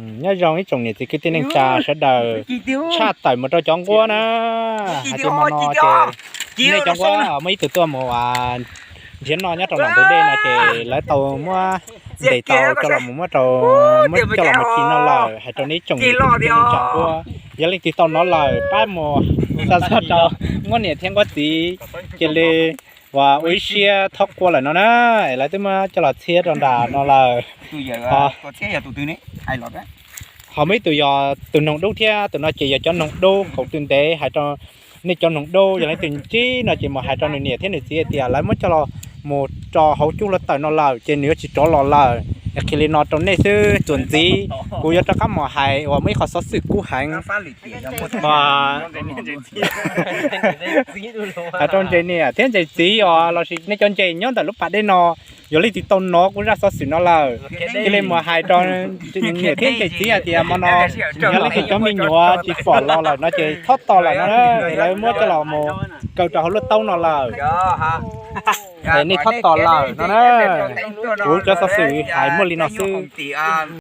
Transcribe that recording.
Nyob zoo ib tsoom niam txiv kwv tij neej tsa sawv daws, tshaj tawm mus rau cov nquab na. Hais tias hmo no ces nej cov nquab muaj ib tug tuaj mus nrhiav noj nyob rau nram ntug dej no ces lawv tau muab ntes tau coj los mus muab rau, muab coj los mus khi noj lawm. Hais rau nej ib tsoom niam txiv kwv tij neej tsa nquab, yog leej twg tau nov lawm pab mus xa xov rau nquab niam thiab nquab txiv, cia li uas ua ib siab thob qua lawm no na. Es lawv twb muab coj los txhiab rau nram no lawm. Ho muaj ib tug yog tus noog dub thiab, tus no ces yog cov noog dub qaum tw ntev. Hais rau nej cov noog dub, yog leej twg ntsib no ces mus hais rau nws niam thiab nws txiv hais tias lawv muab coj los mus rau hauv cub hluav taws no lawm ces nws yuav tsis rov los lawm. Qhia li no rau nej xwb, txuas ntxiv kuv yuav rov qab mus hais uas muaj ib qho xov xwm kub heev hais rau ntses niam thiab ntses txiv os, los sis nej cov ntses nyob ntawm lub pas dej no, yog leej twg tau nov kuv zaj xov xwm no lawm, cia li mus hais rau niam thiab ntses txiv hais tias hmo no yog leej twg cov me nyuam tsis pom los lawm no ces txhob tos lawm no, lawv muab coj los mus kaw rau hauv lub taub no lawm. Es nej txhob tos lawm no na. Kuv cov xov xwm hais muaj li no xwb.